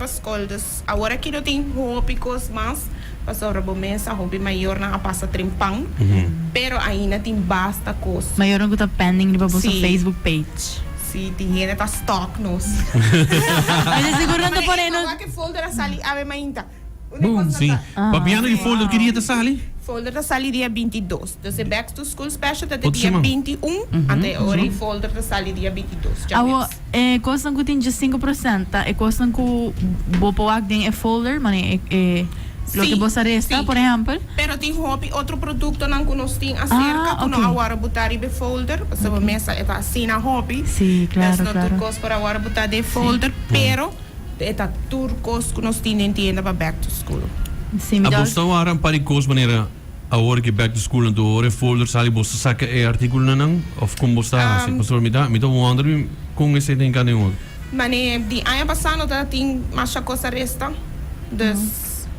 skol. Dus awor aki no tin hopi kos mas pasobra bo mes a hopi mayornan a pasa trempan, pero ainda tin basta kos. Mayornan ku ta pending riba boso Facebook page. Sí, tin hende ta stalk nos. Mi ta sigur nan ta pone nos. Wak e folder a sali awe mainta. Boom, sí. Papiando di folder, ki dia ta sali? Folder ta sali dia bintidos. Dus e back to school special ta te dia bintiun, anto e ora e folder ta sali dia bintidos, Awo, djaweps. e kosnan ku tin djesinku prosent ta e kosnan ku bo por wak den e folder, mane e e loke Sí, bo sa resta, sí. por ehèmpel. Pero tin hopi otro produktonan ku nos tin aserka Ah, ku no oké. a wòrdu butá riba e folder, pasobra Oké. mesa e ta asina hopi. Sí, Dus klaro, no tur klaro. kos por a wòrdu butá den e Sí. folder, pero E ta tur kos ku nos tin den tienda pa back to school. Sí, mi A ta. bo ta wara un par di kos manera awor ki back to school anto ora e folder sali bo ta saka e artikulnan of kon bo ta hasi? Pasobra mi ta mi ta wonder mi kon esei ta hinka den otro. Mane di aña pasá no ta tin masha kos a resta, dus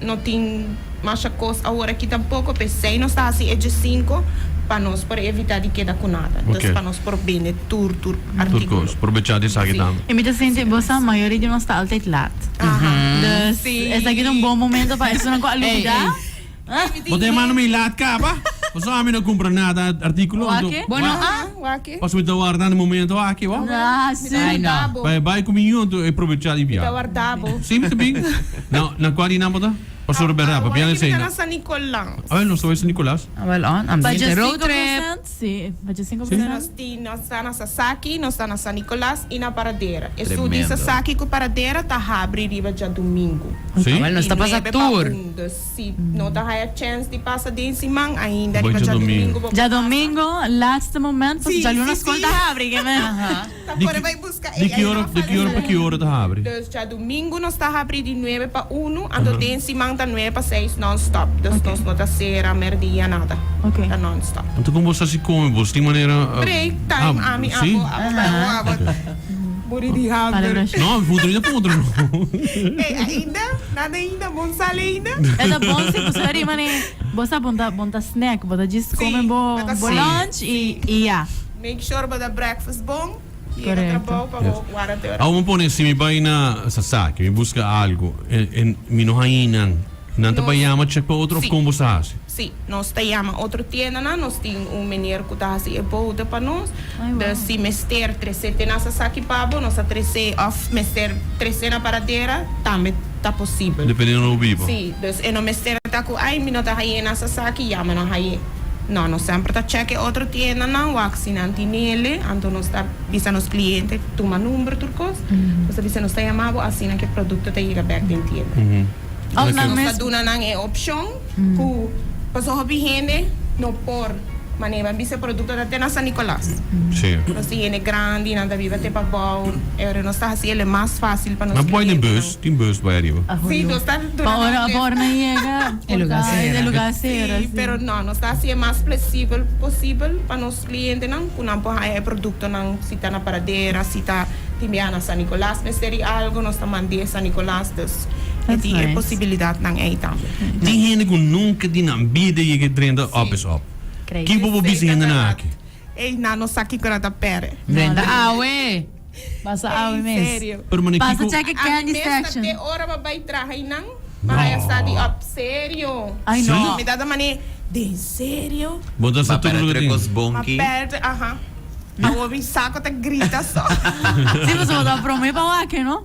no tin masha kos awor aki tampoko, p'esei nos ta hasi e djesinku pa nos por evitá di keda ku nada, dus pa nos por bende tur tur Tur artíkulo. kos, probechá di esaki Sí. tambe. I mi ta sinti, bo sa, mayoria di nos ta altijd laat. Aha. Dus Sí. esaki ta un bon momento pa esunnan ku a Ey, lubidá. ey. Bo ta yamando mi laat kaba? Pasobra ami no kumpra nada artíkulo, anto Wak-e? Bo no wak. a? Aha, wak-e. Pasobra mi ta warda na momento aki, wak. Ah, Mi sí. ta Ay, no. warda bo. Bai bai ku mi yu anto e probechá di Mi ta bia. warda bo. Sí, mi ta bin. Na na kua di nan bo ta? Pasobra bèrdat, Awor papia aki mi esei ta na. na San Nicolas. Awel nos ta bai San Nicolas. Awel on, ambiente Budget road cinco trip. procent, sí, budget cinco Sí. procent. Nos tin, nos ta na Sasaki, nos ta na San Nicolas y na Paradera. Esun di Tremendo. Sasaki cu Paradera ta habri riba djadumingu. Sí? Awel nos Di ta pasa nuebe pa tur. un. Dus si no ta haya chance di pasa den siman, ainda Bai riba djadumingu. djadumingu bo por pasa. Djadomingo, laatste moment, pasobra Sí, djaluna sí, skol sí. ta habri, ke men. Aha. Ta Di kore ki bai buska di ei, ki ei ora no di ki ora pa ki ora ta habri? Dus djadumingu nos ta habri di nuebe pa unu, anto den siman ta nuebe pa seis non stop. Dus nos no ta sera merdia nada. Ta non stop. Anto kon bos ta hasi kome? Bos tin manera Break time ami si? abo abo bai abo abo muri di hamber. No, mi puntra mi ta puntra no. Ey ainda? Nada ainda? Bon sali ainda? E ta bon si pasobra di mane bo sa bon ta bon ta snack, bo ta djis kome bo bo lunch i ya. Make sure bo ta breakfast bon, yega trabou pa bo wara te ora. Awor mi pone si mi bai na Sasaki mi buska algo en mi no haña nan, nan ta bai yama check pa otro of kon bo sa hasi? Si, nos ta yama otro tiendanan, nos tin un meneer ku ta hasi e bote pa nos, dus si mester trese te na Sasaki pa bo, nos ta trese of mester trese na Paradera tambe ta posibel. Dependiendo no bo biba. Si, dus e no mester ta ku ay mi no ta hañ'é na Sasaki, yama no hañ'é. No, nos semper ta check e otro tiendanan, wak si nan tin ele, anto nos ta bisa nos cliente tuma number tur cos, nos ta bisa nos ta yama bo asina ke producto ta yega bek den tienda. Of nan Nos ta mes. duna nan e opcion ku pasobra hopi hende no por manera bisa e producto ta te na San Nicolas. Sí. Nos tin hende grandi, nan ta biba te pabou, e ora nos ta haci ele mas facil pa nos Nan por bai den clientenan. bus. Tin bus bai ariba. Sí, nos ta Pa duna ora nan pa ora nan yega E lugar por ta sera. e lugar sera, Sí, sí. pero no, nos ta hasi e mas flexibel posibel pa nos clientenan cu nan por haya e productonan si ta na Paradera, si ta tin biaha na San Nicolas mester di algo, nos ta mand'é San Nicolas, dus e That's tin e nice. posibilidadnan ey tambe. Tin hende cu nunca di nan bida yega e drenta op is op. Crazy. Kico bo bisa Esey ta hendenan berdad. aki? Ey, nan no sa kico nan ta perde. Drenta awe! Pasa awe Ey, mes. serio. Pero mane Pasa kiko. check e A mi candy mes ta section. te ora pa bai traha einan, ma haya sa di op serio. Ay no. Mi tata mane, den serio? Bo ta sa Ma tur perde loke tur e tin. kos Ma bonki. perde, aha. Awor mi saco ta grita so. Si pasobra bo ta prome pa wak no.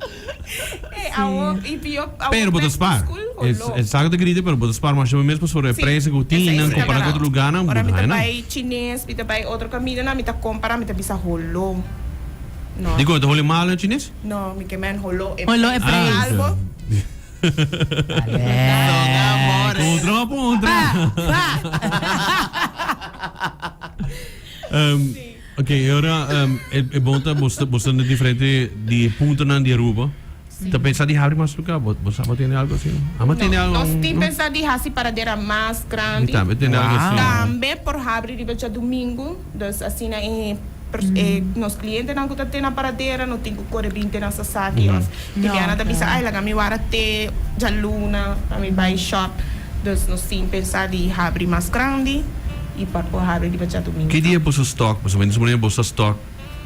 Ey, awor y pio, awor Pero bo ta back to spaar. school, E holó. e saco ta grita pero bo ta spaar masha bo mes pasobra e Sí, prijzen ku tin esei nan sí ta compara ku berdad. otro lugarnan bo Ora ta mi ta haña nan. bai chines, mi ta bai otro camindanan, mi ta compara, mi ta bisa holó. No. Dikon e ta holi malo na chines? No, mi ke men holó e Holó e prijs. prijs. Algo. Son amores. Puntra puntra. Um, ok, e ora um, e, e bon ta bo sta bo sta na diferente di e puntonan di Aruba. Ta pensa di habri mas lugar? Bo bo sa bo tene algo asina? Ama tene No, algo? nos tin no? pensa di hasi paradera mas Mi grandi. tambe tene algo Wow. asina. Tambe por habri riba djadumingu, dus asina e pers e nos clientenan cu ta te na paradera no tin cu core bin te na Sasaki of tin No, biaha ta bisa claro. ay laga mi wara te djaluna pa mi bay shop, dus nos tin pensa di habri mas grandi y pa por habri riba djadumingu Ki dia tambe. boso stock? Pasobra mi ta supone boso ta stock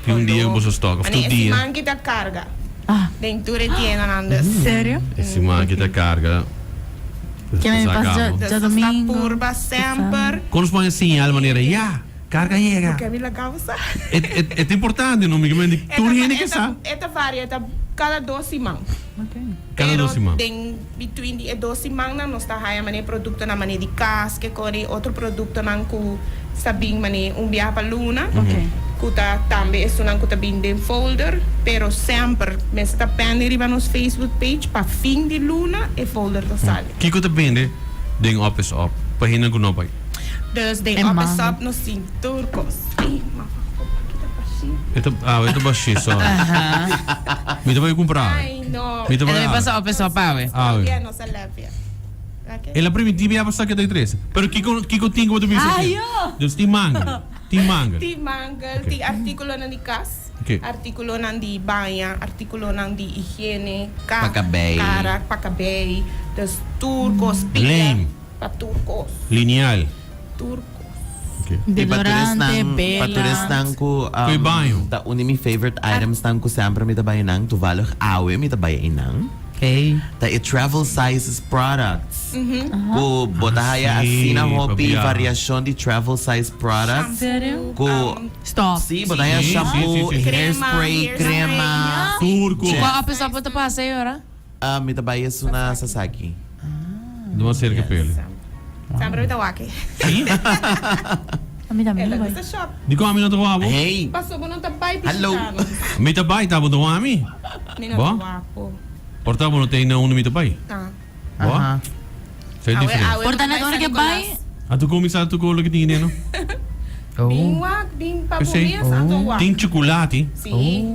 tin un dia cu boso stock of Mane tur e dia? siman ki ta carga. Den tur e tiendanan dus. Serio? E siman aki ta carga. Ke me pas djadomingo. Purba semper. Kon nos pone señal manera ya, carga yega. Porque mi laga bo sa. E e ta importante no mi ke tur hende ke sa. E ta varia, e ta kada dos siman. Kada dos siman. Pero den between di e dos simannan nos ta haya manera productonan manera di kas ke kore otro productonan ku sa bin manera un biaha pa luna. Ku ta tambe esunnan ku ta bin den folder, pero semper mester ta pende riba nos Facebook page pa fin di luna e folder ta sali. Kiko ta bende den Op is Op pa hende ku no bai? Dus den Op is Op nos tin tur kos. Ey, ma pa aki ta bashí. E ta, ah, e ta bashí, sorry. Mi ta bai kumpra awe. Ay, no. Mi ta bai E ta awe. pasa Op is Op awe. Awe. Ya nos a lèpia. El a primintí mi a pasa keda tres. Pero kiko, kiko tin ku bo ta bisa aki? Ayo! Dus tin mangel. Tin mangel. Tin mangel, Ok. tin artíkulonan di kas, Ok. artíkulonan di baña, artíkulonan di higiene, ka, Pa kabei. kara, pa kabei. Dus tur kos, pia, Lijm. pa tur kos, Lineal. tur kos. Ok. I pa tur Desodorante, esnan, pa bela. tur esnan ku Koe um, baño. ta un di mi favorite items nan ku semper mi ta bai nan, toevallig awe mi ta bai einan. Hey. Ta e travel sizes products. Ku bo ta haya Sí, asina hopi papia. variashon di travel size products. Serio? Ku Stop. sí, bo ta haya Sí, sí, shampoo, sí, sí. hairspray, Crema, crema. Turco. Gel. Kua op is op ta pasa ei ora? Ah, mi ta bai esun na Sasaki. No mas cerca pele. Semper mi ta wak. Sí? A mi tambe El no a bai. gusta shop. Dikon ami no ta wak bo? Hey. Paso bo no ta bai Hallo. bishita nos. Mi ta bai, ta bo ta wak ami? Mi no Bo? ta wak bo. Por ta bo no ta na unda mi ta bai. Ah. Bo? Aha. Sa e Awe, diferente. awe Por ta no net bai ora San ke bai, Nicolas. A tu kuminsá tu ko loke tin den no? Bin wak, bin pa bo P'esei, mes, anto wak. Tin chukulati. Sí.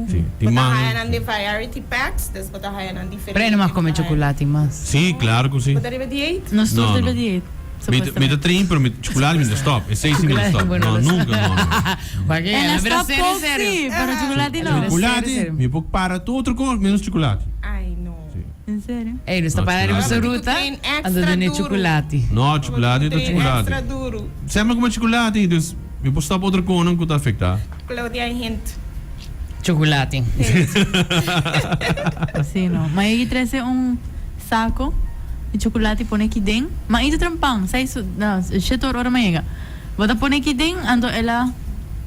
Sí, tin Bo ta mango. haya nan den variety packs, dus bo ta haya nan diferente. Pero e no mag come chocolati mas. Sí, claro ku sí. Bo ta riba dieet? Nos tur No, ta riba no. dieet. Mi ta, mi ta train, pero mi chocolate mi ta stop. Esei sí mi ta stop. Bueno, No, los- nunca, no, no. Wak En la e, pero stop serio, coke serio. sí, pero chocolate no. Serio, Chocolate, serio. mi por para tur otro cos menos chocolate. Ay, no. Sí. En serio? Ey, nos ta No, para riba chocolate. su ruta, Train extra ando dune duro. chocolate. No, chocolate ta Train chocolate. extra duro. Semper come chocolate, dus mi por stop otro conan cu ta afecta. Claudia hint. Chocolate. Sí, no. Ma e trece un saco di chocolate pone aki den. Ma ito trampan, seis, no, shete or ora ma yega. Bo ta pone aki den, anto el a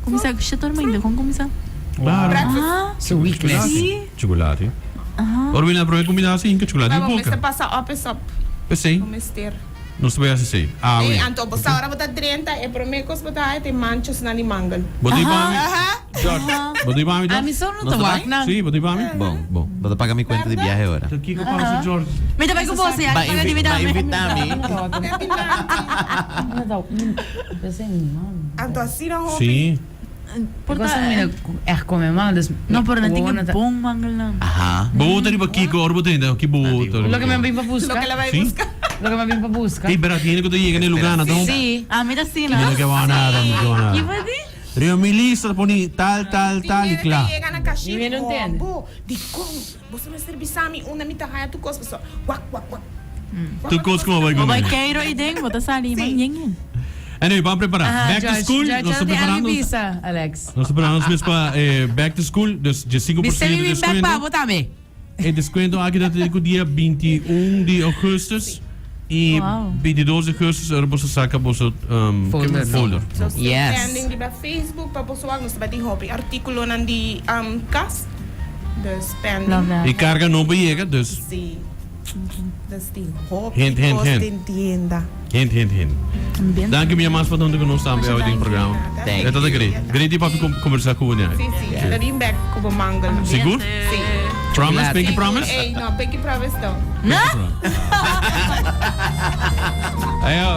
cuminsa shete or mainta, con cuminsa? Claro. Ah, Su weakness. Sí. Chocolate. Ora bini na prome comida así, hinca chocolate Ma den bo mester boca. pasa op is op. Pesey, Bo mester. nos ta bay haci esey. Ah, Ey, we. anto bo sa ora bo ta drenta e prome cos bo ta haya ta e manchas nan di mangel. Bo ta iba mi? Aha. George, bo ta iba mi, A mi George? so no Nos ta ta wak bai? nan. Sí, bo ta iba mi? Bon. Bon. Bo ta paga mi cuenta di biahe ora. Ta kico pasa, George? Mi ta bai cu bo, si, Ba paga di invi mi ba tambe. invita mi. Anto asina hopi. Sí. Por Cosa ta mi no echt come mal, dus No, pero nan tin gewoon que ta- bon mangel nan. Aha. Bo ta riba kico ora bo ta hinda? Ki bo ta riba? Loke mi a bin pa busca. Loke la bai Sí. busca. Loke mi a bin pa busca. Ey, pero tiene cu ta yega na e lugar, nan ta un. Sí. A mi ta asina. Mi no ke wou nada, mi no ke wou nada. Ki bo di? Riba mi lista ta poni tal, tal, tal y kla. Tin hende ta yega na kashi Mi no entiende. Bo, dikon? Boso mester bisa mi unda mi ta haya tur kos pasobra wak, wak, wak. Tur kos ku bo bai Bo bai kuné. keiro i den bo ta sali man yen yen. Anyway, ban prepará. Aha, Back to George, school, George, nos ta ya no tin algo preparando. bisa, Alex. Nos ta preparando nos mes pa eh, back to school, dus dje sinku por Biste mi ciento bin back pa descuento. bo tambe. E descuento aki ta te ku dia 21 di augustus y Wow. 22 di augustus ora boso saca boso um, Folder. folder. So, stay Yes. pending riba Facebook pa boso wak. Nos ta tin hopi artículonan di um, kas. Dus pending. Love that. E carga no por yega, dus Sí. Dus tin hopi Hint, hint, kos hint. den tienda. Hint, hint, hint. Bien. Danki mi mas pa tanto ku nos tambe awe den programa. Thank E tata you. great. Great di papi conversa ku bo niai. Sí, sí. Ta rin back ku bo mangel. Sigur? Sí. Promise? Pinky promise? Ey, no, pinky promise no. Ayo.